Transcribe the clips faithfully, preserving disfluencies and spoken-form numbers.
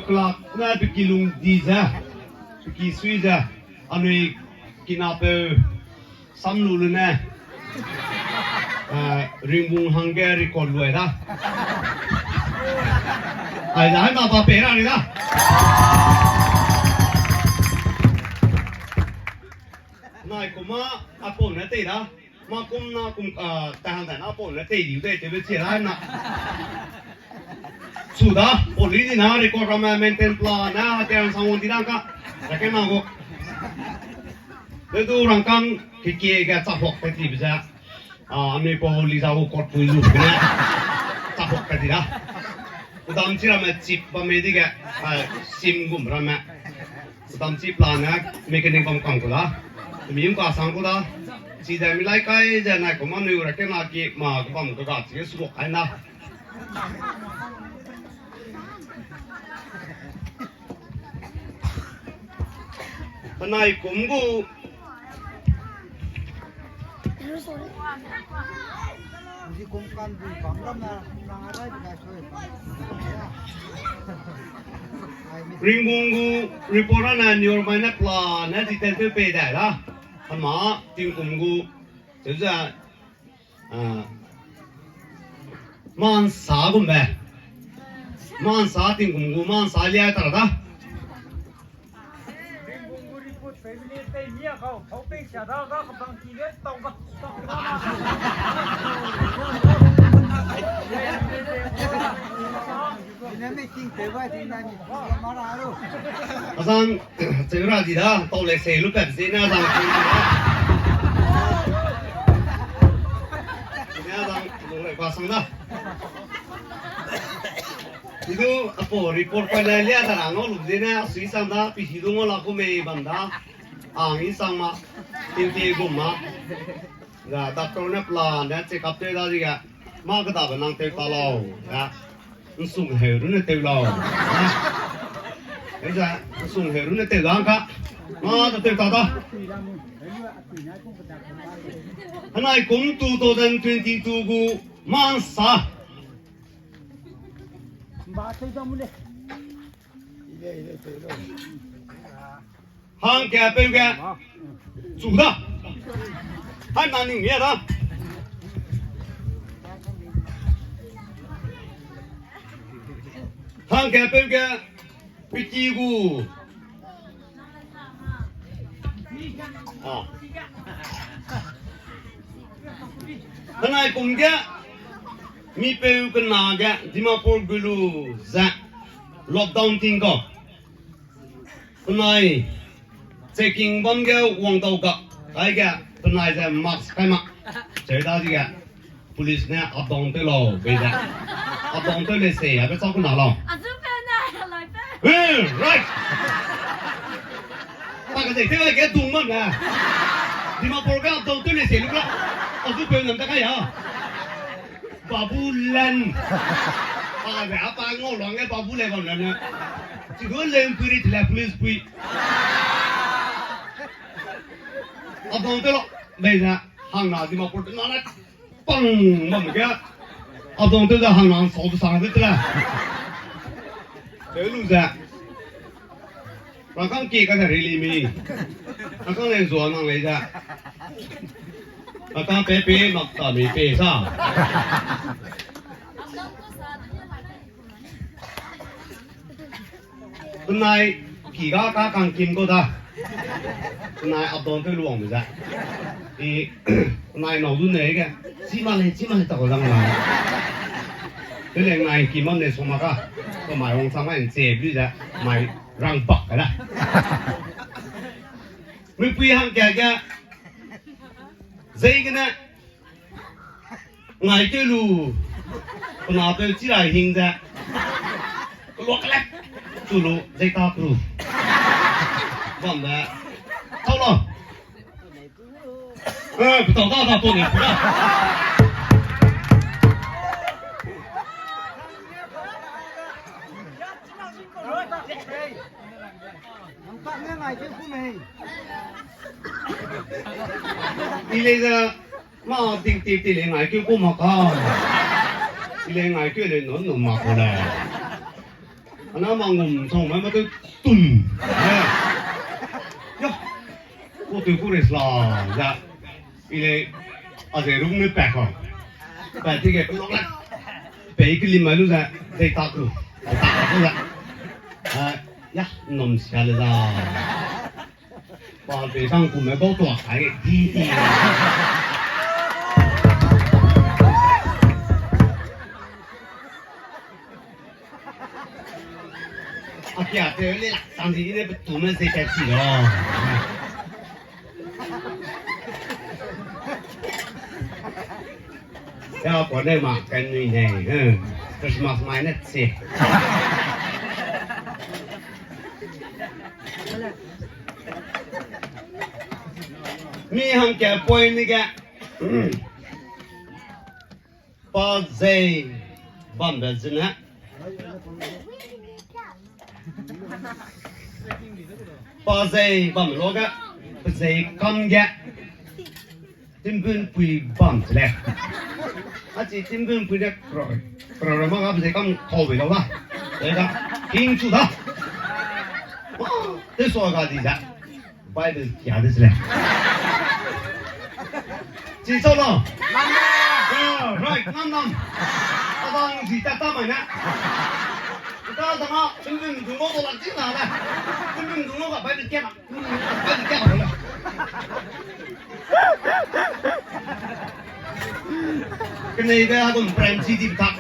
Kelak ne pe ki lung di ze, pe ki sui ze, anui kinapeu sam lu lu ne, eh, Ringbung hangge record luai da. Ai da, hai ma pa pe ra ni da. Nai kuma, a pau ne tei da. Ma kum na kum, ah, ta hang da na pau ne tei liu de, tewbe chi ra na. Su da, pau li di na, record ramme maintain pla na, te hang sang wang di da ka. Ra ke na go. Te du rangkang, ke ke ga chak hok te ti be za. Ah, anui pau li za go kot pui lu ne. Chak hok te ti da. Udam chi ramme chip bamme di ge, ah, sim gum ramme. Udam chi pla ne, mechanic bam kang ku da. Mi yum ka sang ku da. Chi ze mi lai kai ze nai kuma nui ra ke na ki ma ke bam ke ga chi su kai na. Penai kum gu. Ringbung gu report na nior mai ne pla ne detail tew pei dai da. Hema tingkum gu. Tewza Ah, mansa gumbe. Mansa tingkum gu, mansa lia tara da. Azang, cheu ra di da, tau le se lu pep zi na azang. Zi na azang, lu le kwa sang da. Idu apo report pa le lia da ra ngau lu zi na, sui sang da, pi hi du ngau la ku mei bam da. Ang i sang ma, tin ti gum ma. Ga doctor ne plan ne check up te da di ga. Ma ka da ba nang te ta lau. Ga. Nsung heu runne tew lau. Aiza, nsung heu runne tew dang ka. Ma da tew ta da. Hanai kum two thousand twenty-two gu mansa. Hangkapeu ge. Chu da. Hai na ning mia da. Hangkapeu ge. Piti gu. Ah. Hanai kum ge. Mipeu kena ge. Dimapur gulu ze. Lockdown ting ko. Penai, checking bam ge wang dau ga, kai ge, penai ze mask kai ma. Cheu da di ge, police ne up down tew lau, bei ze. Up down tew le se, a be chau kuna lau. Azu pe na, lai pe. Eh, right. Pa ka ze tew ge dung ma ne. Dimapur ge up down tew le se lu ga. Azu pe nam ta kai ya. Babu Len. Pa ze, a pa ngau lang ge Babu Len bam lam ne. Chidu leng pui ri tile police pui. Abang te lo, bei ze, hang na Dimapur te na le, pang bam ge. Abang te ze hang na sau te sang de te le. Te lu ze. Rakang ke ka da rili mi. Rakang le zua nang lei da. Rakang pe pe mak ta mi pe sa. Penai ki ga ka kang kim ko da. Penai abang te luang mi da. I, penai nau du ne ga. Chi ma le, chi ma le ta ko dang na. Te le ngai ki ma ne so ma ka. Ko mai hong sang mai che bi da. Mai rang bak ka da. Mipui hang kia kia. Zei gene. Ngai keu lu. Pena peu chi rai hing ze. Kelua kelek. Chu lu, zei ta kru. Bam de. Tau lo. Eh, petau da da to ne kru da. I le ze, ma ting ting ting le ngai keu ku ma ka. I le ngai keu le nun nun ma ku le. Ana mangum song mai ma te tum. Ya. Ko tu ku res la. Ya. Ile a ze rung ne pak ko. Pak ti ge ko lok la. Pe ke lim mai lu za. Dei tak lu. Tak lu za. Ah, ya, nom sia le za. Ba pe sang ku me bau tua kai di di. A kia te le sang di ne pe tu me se ka chi lo. Ya, ko ne ma kan nui ne, eh, Christmas mai ne chi. Mi hangke point ni ge, mm, pa zei bambe zene. Pa zei bam lo ge, pe zei kam ge. Tingbun pui bam se le. A chi tingbun pui de kro, kro ra ma ga pe zei kam kau bei lau da. Dega, king chu da. Te so ga di da. Bible kia de se le. Chi sau lau. Ah, right, nam nam. Abang ji ta ta mai na. Ta ta ma, tingbun dung lo to la chi na le. Tingbun dung lo ga Bible kia na. Keneibe a gum pranchi di tak.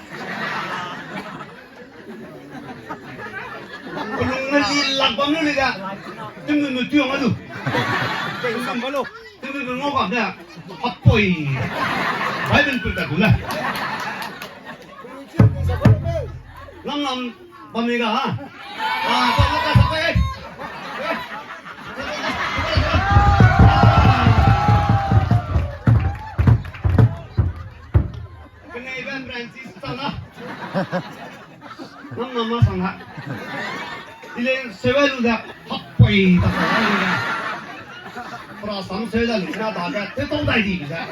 Pelung ne li lak bam lu le ga. Tingbun me tuang a lu. Tingbun me ngau bam de. Hapoi. Bible pui ta du le. Nam nam bam mi ga ha. Ah, sa ka sa ka. Keneibe pranchi sang la. Nam nam ma sang la. Ile sewe lu da. Hapoi ta. Pra sam sewe da lu na da ga. Te tau dai di da.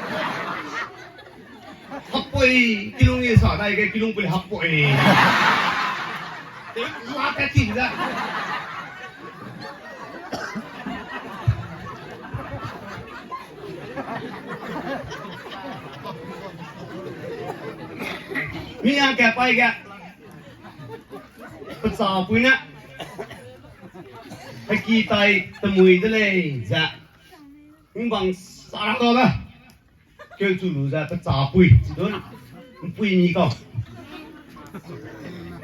Hapoi, kilung e sa dai ge, kilung pui hapoi. Te la ka ting da. Mi a ka pai ge. Pecha pui ne. Heki tai temui de lei ze. Ngbang sara ga le. Keu chu lu ze pecha pui, chidun, mpui ni kau.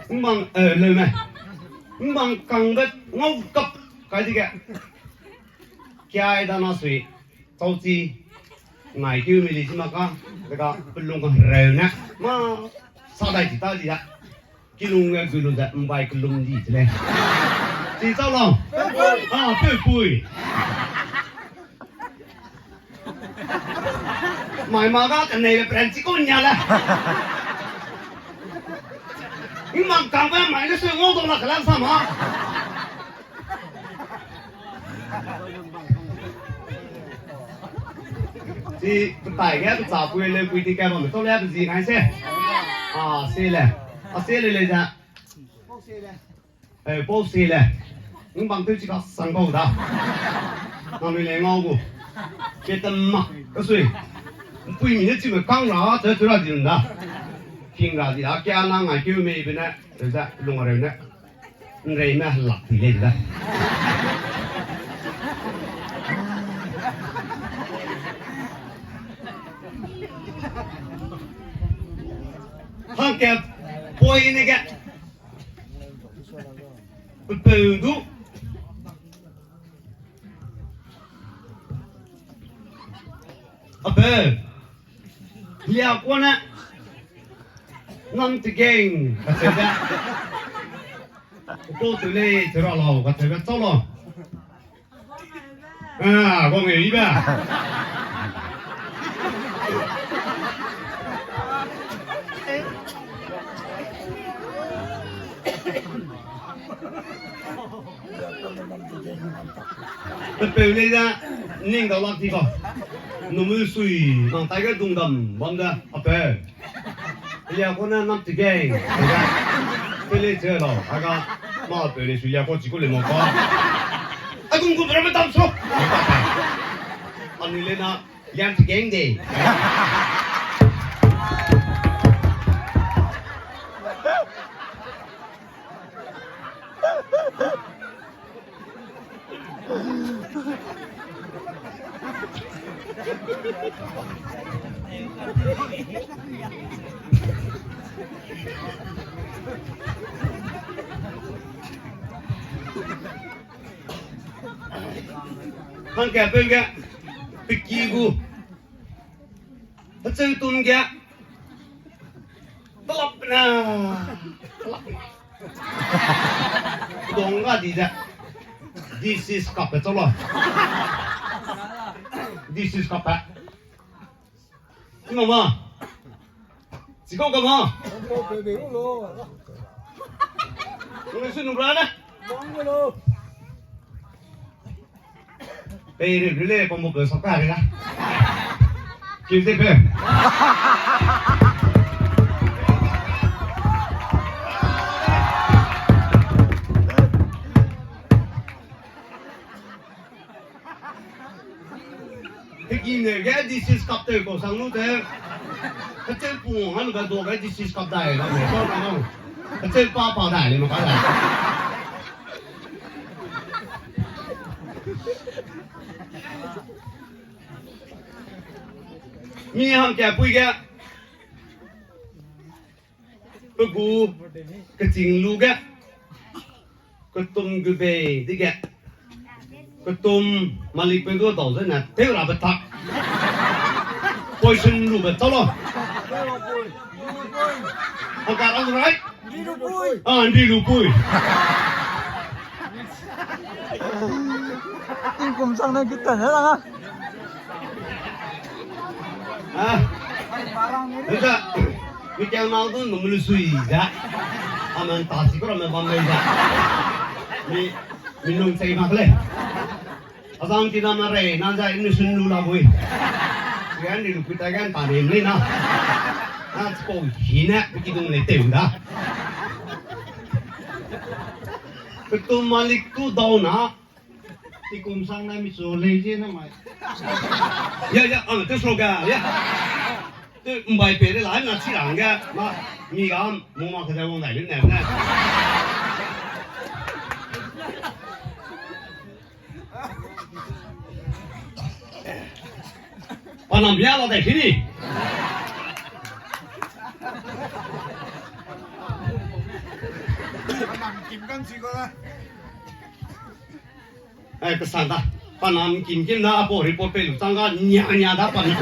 Ngbang, eh, leu me. Ngbang kangbe ngau kap kai dige. Kiai da na sui, chau chi, ngai keu mi li chi ma ka, dega pelung ka reu ne, ma, sa dai chi ta di da. Kilung ge gu lu ze mbai kelum di chi lei. Chi chau lau. Ah, peu pui. Mai ma ga keneibe pranchi ko nia le. Ngbang kangbe mai ne sui ngau dau la kelam sa ma. Chi petai ge pecha pui leu pui ti ka bam tau le pe zi ngai se. A se le. A se le le za. Eh, pau se le. Ngbang teu chi ka sang bau da. Nang le ngau gu. Ke tem mak ka sui. Mpui mi ne chi me kang ra, te tu ra di da. King ra di da, kia na ngai keu mei be ne, te za lung a reu ne. Nrei me lak ti lei da. Hangke poi ne ge. Pepeu du. Ape. Lia kuane. Nam tegeng. Kacheube. Ko tu lei, tera lau, kacheube, chau lau. Ah, guang e, ibe. Pepeu lei da, ning dau lak ti kau. Numi sui, nang tai ge dung dam, bam da, ape. Lia kuane nam tegeng. Pe lei che lau, aga. Ma pe le su ya ko chi ko le mo ka. A gung gu bra me tam so. Ani le na, yan ti geng de. Hangkapeu ge, peki gu. Hecheu tum ge. Talap na. Talap na. Dong ga di ze. This is cup pe chau lo. This is cup pe. Chi ma ma. Chi kau ka ma. Ngai su nung ra ne. Pei ri ri le, pambo pe sap ka ri la. Kiu ze pe. Heki ne ge disease kap tew kau sang lu te. Kacheu pu han ga do ge disease kap dai la me. Kacheu pa pa dai le ma ka dai. Mi hangkapui ge. Pe gu keching lu ge, ketum gu bei dige, ketum malik pe du dau zene tew ra be tak. Poison lu be chau lo. Hangka rang rai. Ah, ndi lu pui. Tingkum sang ne kitan ne lang a. Ah. Eda, mi kiang nau du num lu sui da. Amen ta si ko ramme bam lei da. Mi, mi nung chei mak lei. Azang ki na ma rei, na zai mi sun lu la bui. Yan di lu pui ta gan ta nem lei na. Na chipau hi ne, ki dung lei teu da. Ketum malik tu dau na. Tingkum sang na mi chu lei je na mai. Ya, ya, ang te so ga, ya. Te mbai pe de la na chi rang ga, ma, mi ga, mo ma ka da wang dai le na na. Panam bia la dai kini. Panam kim kan si ko la. Ai, kesan da. Panam kim kim na apo report pe lu chang ga nia nia da panam.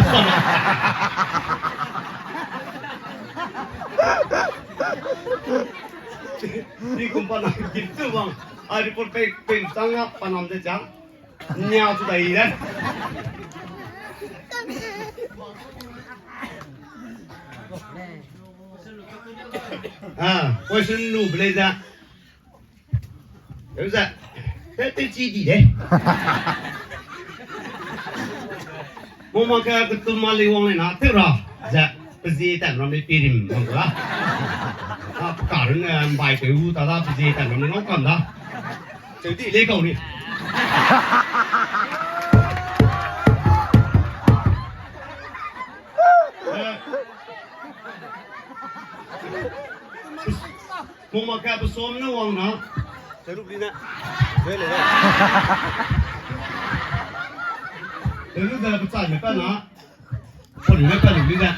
Ni kum panam kim tu bang. Ai, report pe, pe lu chang ga panam de chang. Nia tu dai de. Ah, question lu ble da. Euze, te te chi di de. Mo ma ka ketum malik wang le na te ra. Ze, pe zi tan ram le pirim bang la. A, pe ka run, eh, mbai pe u ta da, pe zi tan ram le ngau kam da. Cheu di le kau ni. Eh. Mo ma ka pe som ne wang na. Te rup li ne. Te rup li ne pe chai me pa na. Pon me pa rup li ne.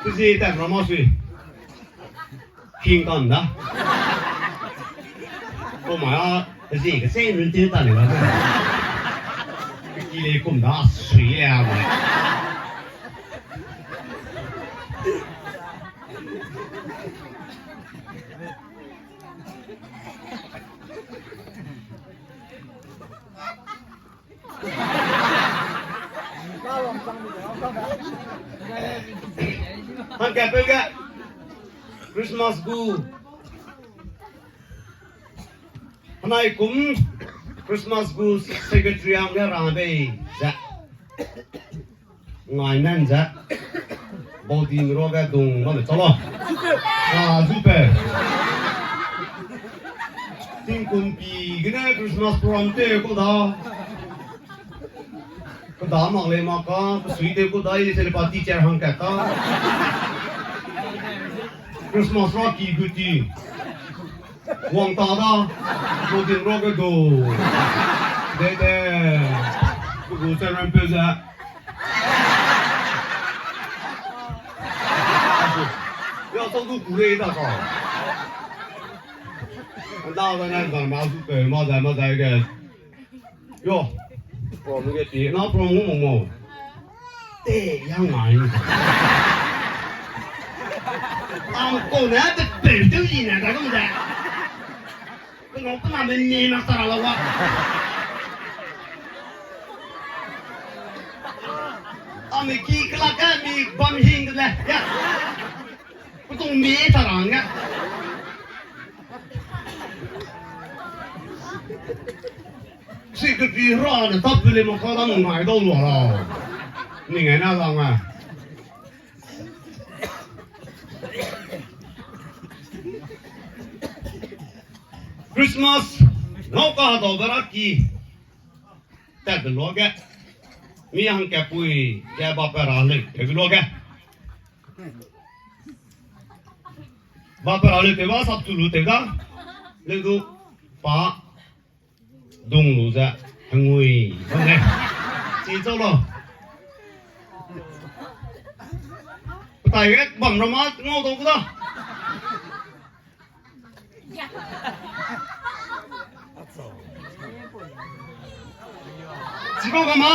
Pe zi tan ram ma sui. King kan da. Ko ma a, zi ke se nun tin ta le ba. Ki le kum da sui le a ba. Hangkapeu ge Christmas gu. Hanai kum Christmas gu secretary am ge rang bei ze. Ngai nan ze. Baudin ruage dung bam le chau la. A, zupe. Tingkum pi gene Christmas program te ku da. Keda mak lei mak ka, pesui te ku da, i se le pa teacher hang kat ta. Christmas ra ki gu ti. Wang ta da, mo din ro ge du. De de. Ku gu se ran pe ze. Ya, sau du ku rei da ka. Da da na, da ma zu pe, ma da, ma da ge. Yo, problem ge ti, na problem ngu mo mo. Te, yang ngai. Ang ko ne te pe te yi ne da gum de. Ko no ko na me ni na sa la wa. Ami ki kla ka mi bam hing de le. Ya. Ku tung mi sa ra nga. Secretary ra ne tap le mo ka dam ngai dau lua la. Ni ngai na la nga. Christmas, nau ka dau ga ra ki. Tat de lua ge. Mi hang ka pui, ge ba pe ra le, ke lua ge. Ba pe ra le te ba sap tu lu te ga. Le du pa dung lu ze hengui. Bam ne. Chi chau lo. Petai ge bam ra ma ngau dau ku da. Chibau kama.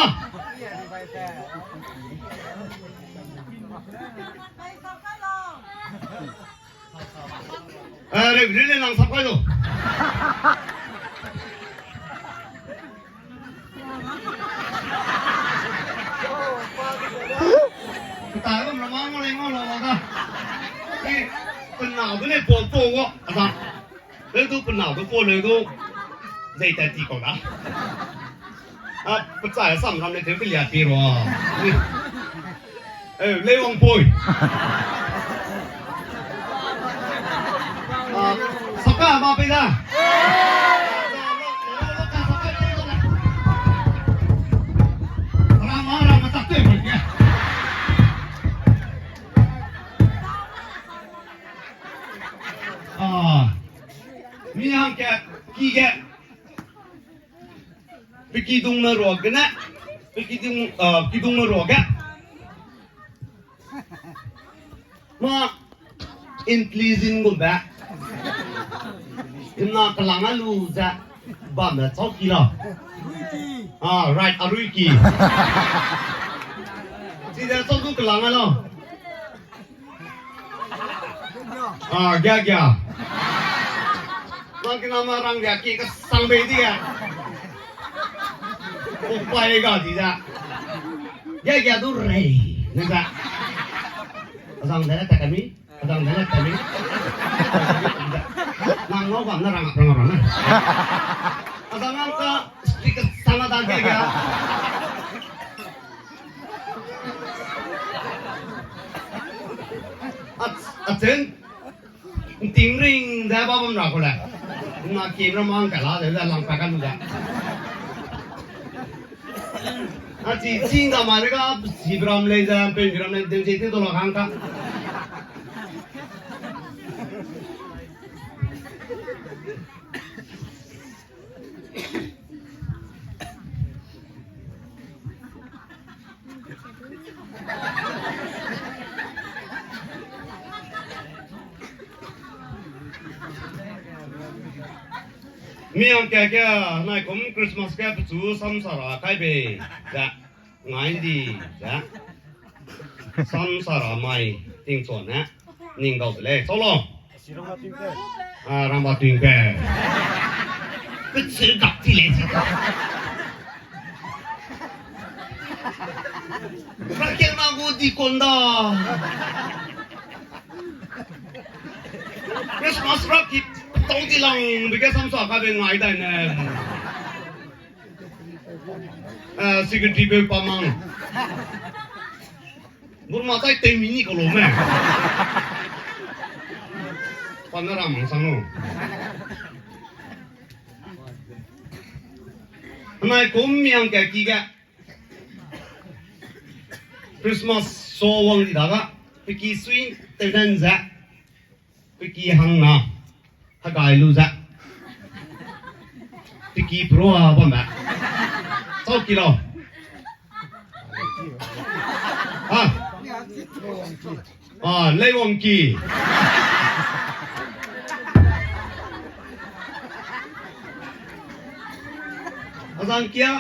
Eh, re, re, re, lang sap kai lo. Keta lam ramang ngau lei ngau la la da. Ni, pena du lei po po wo, ada. Leu du pena du po leu du. Zei ta ti kau da. A, pechai sam ram lei teu kelia ti ro. Ni. Eh, lei wang poi. A, saka ma pe da. Rama, rama tak te mo ke. A, mi hang ke, ki ge. Pe kidung me ruage ne. Pe kidung, a, kidung me ruage. Ma, inclusion gumbe. Ina kalang a lu ze. Bam de chau ki la. A, right, arui ki. Chi de chau du kalang a la. A, gia, gia. Nang kina ma rang dia ki kasang bei di ga. Upai ga di da. Gia, gia du rei. Ne da. Azang de ta kami. Azang de ta kami. Nang ngau bam na rang, rang, rang na. Azang nang ka speaker sana da gia, gia. A, a chen. Nting ring ze ba bam ra ku le. Na kim ra mang ka la de, de lang pa ka lu de. A chi ching da ma de ga, si bram lei ze, pe bram lei de, je te do la hang ka. Mi ang ke ke, nai kum Christmas ke pechu samsara kai bei, ze, ngai di, ze. Samsara mai, tingchua ne, ning dau de lei, sau lo. A, rangba tuing pe. Kechil dak ti lei chi. Rakiang na gu di kon da. Christmas ra ki tau di lang, bi ke samsa ka be ngai dai ne. A, secretary be pa mang. Burma tai tei mi ni kalo me. Pana ra mang sang lo. Nai kum miang ke ki ge. Christmas so wang di daga. Peki sui teu den ze. Peki hang na, hegai lu ze. Peki pro a bam ba. Sau ki lau. Ha? Ah, lei wang ki. Azang kia.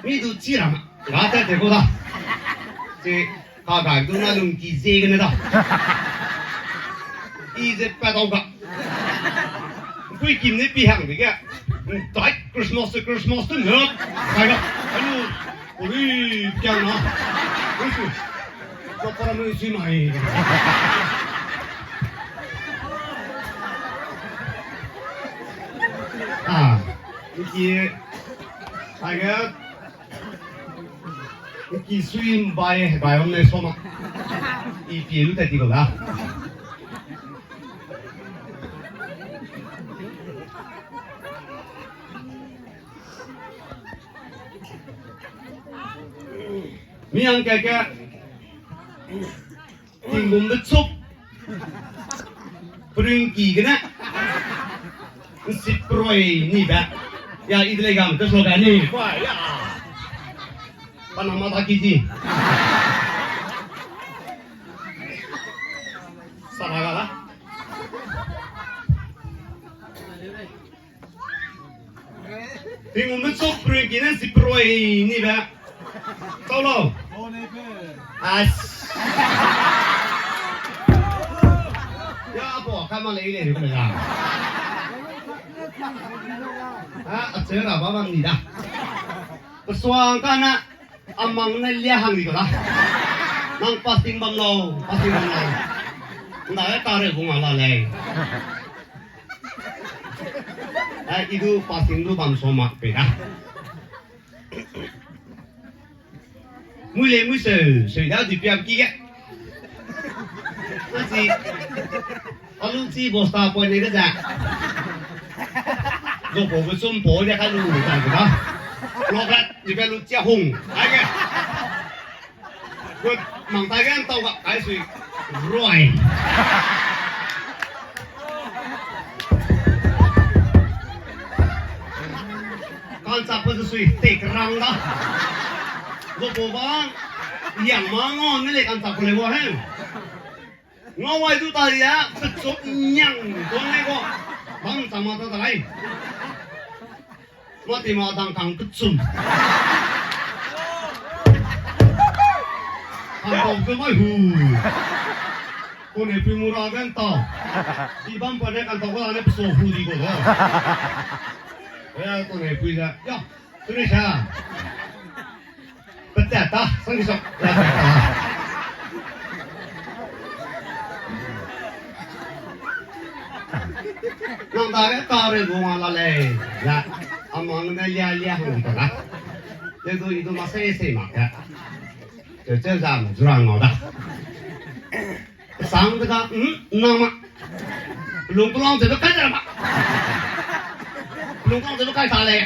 Mi du chi ram. Ga ta te ko da. Chi Ka ga du na lung ki ze gene da. I ze pa dau ga. Pui kim ne pi hang de ge. Dai Christmas te, Christmas te ne. Kai ga. Anu. Ui, piang na. Ui su. Ka para me si mai. Ah. Ki. Ai ga. Ki sui mbai, bai om ne soma. I pie lu tat ti ko da. Mi ang ke ke. Tinggum be chup. Pring ki gene. Nsit proi ni be. Ya, i de lei gam te so ga ni. Ba, ya. Panama ta ki ji. Sara ga la. Tinggum be chup pring ki ne si proi ni be. Tau lau. As. Ya, apo, ka ma lei lei ni ko le ya. Ah, a che ra ba bam ni da. Pesuang ka na. Amang ne lia hang di ko la. Nang fasting bam lau, fasting bam lau. Nda e ta re bung a la lei. Ai, i du fasting du bam so mak pe da. Mui le mui seu, seu da di piam ki ge. Asi. Alu chi bosta poi ne ge za. Zo ko ge sum poi de ka lu de ka. Lo ka di pe lu chia hung. Ai ge. Gut mang ta ge tau ga kai sui. Roi. Kan chak pe sui te krang da. Zo ko ba. Yang ma ngo ne le kan chak ko le wo he. Ngau wai du ta ya, pechok nyang, dong ne ko. Bang chang ma ta ta lai. Ma ti ma dang kang pechum. Kang kau ke mai hu. Ko ne pi mura gan ta. Ti bam pa ne kan ta ko ne peso hu di ko do. Ya ko ne pi da. Ya, tu ne sa. Peta ta, sang ki sa. Nang dage ta re gu ma la lei. La, amang ne lia lia hang ta la. Le du i du ma sei sei ma ka. Che che za ma zura ngau da. Sang de ga, hmm, nang ma. Lung kelong ze be kai de ma. Lung kelong ze be kai ta lei.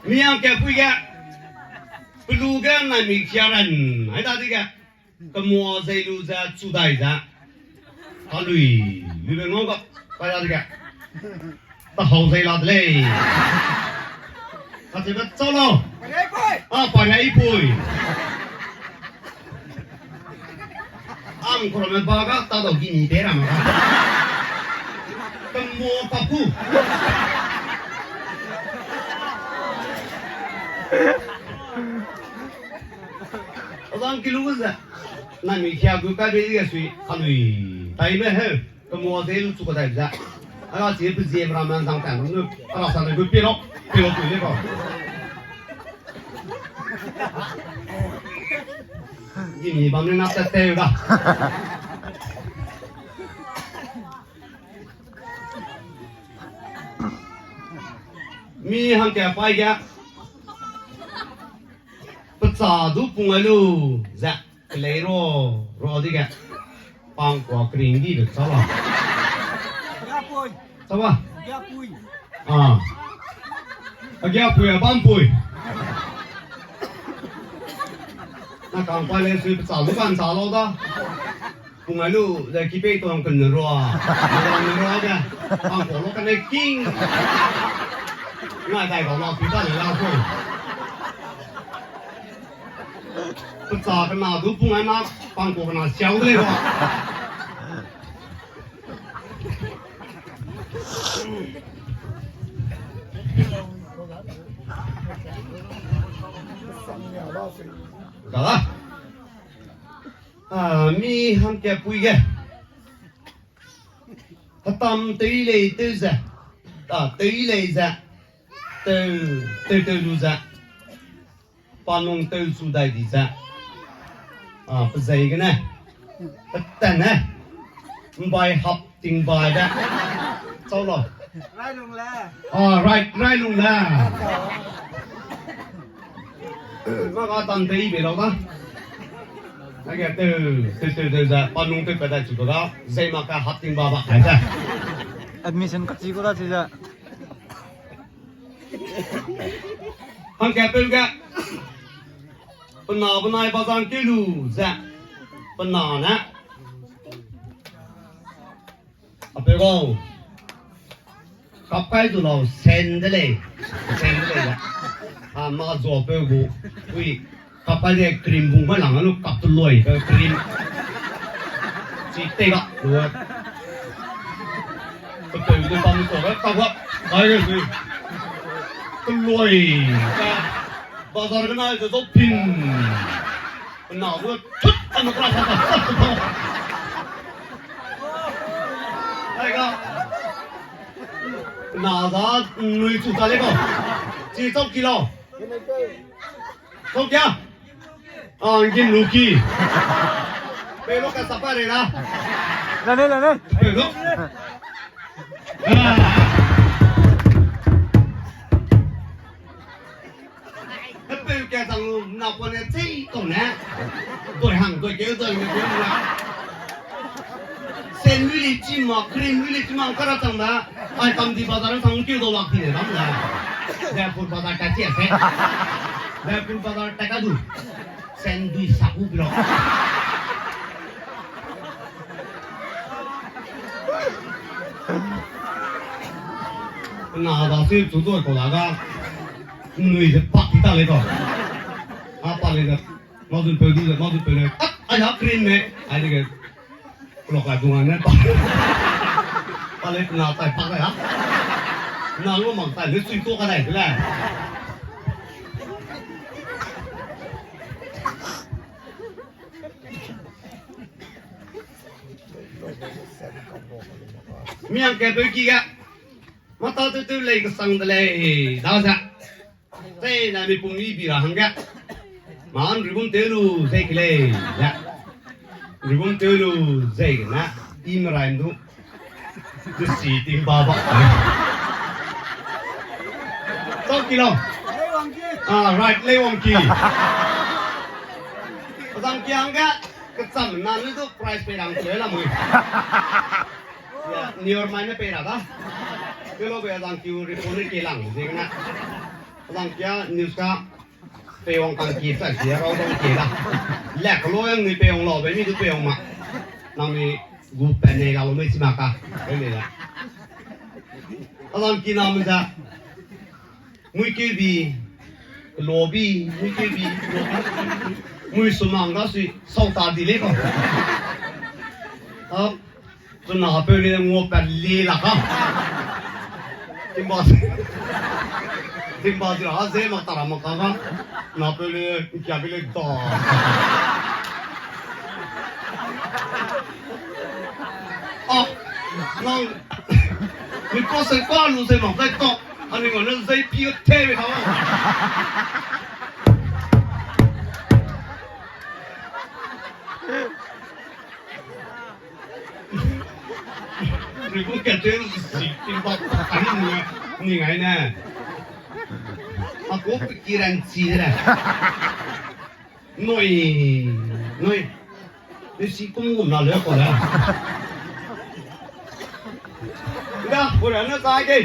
Miang ke pui ge. Pelu ge nai mi kia ran. Ai da di ge. Kemua zei lu ze chu dai ze. Kalui, lu be ngau ga, kai da dege. Tahau zei la de lei. Kacheube chau lau. A, pa ria i pui. Ang kura me ba ga ta dau gi ni de ra ma ga. Kemua pa ku. Azang kilu ze. Nai mi kia gu kai be ge sui kalui. Tai me he. Kemua ze lu chu ka dai ze. Ara si pe ziem ra man zang tan nu. Ara sa ne gu pilo. Pilo tu le ko. Gimi bam ne na ta te da. Mi hangke paî ge, pecha du pung ai lu ze, kelei ro, ro dege, pangkua kering dibe chau la. Chau la. A. Agiapui a bampui. Na kang pa le sui pecha du kan cha lau da. Pung ai lu ze kipei tong ken ne rua. Ne rua ne rua ge. Pangkua lo kane king. Ngai dai bau la pi ta le la sui. Pecha kena du pung ai ma, pangkua kena siau de lei ba. Dada. A, mi hangkapui ge. Hetam tew lei tew ze. A, tew lei ze. Tew, tew tew lu ze. Pa nung tew chu dai di ze. A, pe zei gene. Pe tat ne. Mbai hap ting bai de. Chau lau. Railung le. A, right, railung le. Ma ga tam tei be lau da. Age tew, tew, tew, tew ze, pa nung tew pe dai chu da. Zei ma ka hap ting ba ba kai ze. Admission ka chi gu da chi ze. Hangkapeu ge. Pe na benai bazang keu lu ze. Pe na ne. Apeu gau. Kap kai du lau sen de lei. Sen de lei da. A, ma zuapeu gu. Ui. Kap kai de cream bung mai lang anu kap te loi, cream. Chi tei ga, lu. Pe peu de bam to ga, kap ga. Ai ge sui. Te loi. Ka. Bazar gena ze zo pin. Na gu tut, a, na kra sa sa. Ai ga. Na za nui chu ta le ko. Chi chau ki lau. Chau kia? A, ngin lu ki. Pe lo ka sa pa re la. La ne, la ne. Pe lo. A. Hepeu ka sang lu, na pa ne chei tau ne. Doi hang, doi keu, doi keu, doi keu. Sen lui li chi ma, cream lui li chi ma, kara chang da. Ai, kam di bazar sang keu dau lak di ne, ram da. Jaipur bazar ta chi a se. Jaipur bazar ta ka du. Sen dui sa u bi lo. Na da si chu doi ko la ga. Nui ze pak ti ta le ko. A pa le ga. Mau dun peu du ze, mau dun peu le. A, ai ha cream me. Ai de ge. Lo ka dung ne pa. Pa le na tai pak le ha. Na lo mang tai le sui to ka dai le. Miang ke doi ki ga. Mata tew tew lei kesang de lei, da ze. Zai na mi pum i bi ra hangge. Man ribun tew lu zei ke lei, ze. Ribun tew lu zei ke na, i merai du. Ze si ting ba ba. Tau ki lau. A, right, lei wang ki. Zang ki hangge, kecham na ne du prize pei rang tew la mui. Ya, New Year mai ne pei ra da. Kelo be azang kiu report ne ke lang ziegene. Azang kia news ka peiwang kang ki sa ki rau dong ke da. Lek lo yang ni peiwang lau be mi du peiwang ma. Nang ni gu pen ne la lo mei chi ma ka. Be ne la. Azang ki na me za. Mui keu bi, lo bi, mui keu bi, lo bi. Mui sumang ga sui, sau ta di le ko. A, pe na peu le ngua pat le la ka. Timba, timba di ra, ze mak ta ra mak ka ga. Na peu le, kia bi le da. A, nang, mi ko se ka lu se mak zai to. Ani ngau ne zai pi tebe ka. Ni ko ka te si timba, ani ni, ni ngai ne. A ku pe ki ran chi de le. Nui, nui. Nui si kum gum la le ko le. Da, ku ra ne zai ge.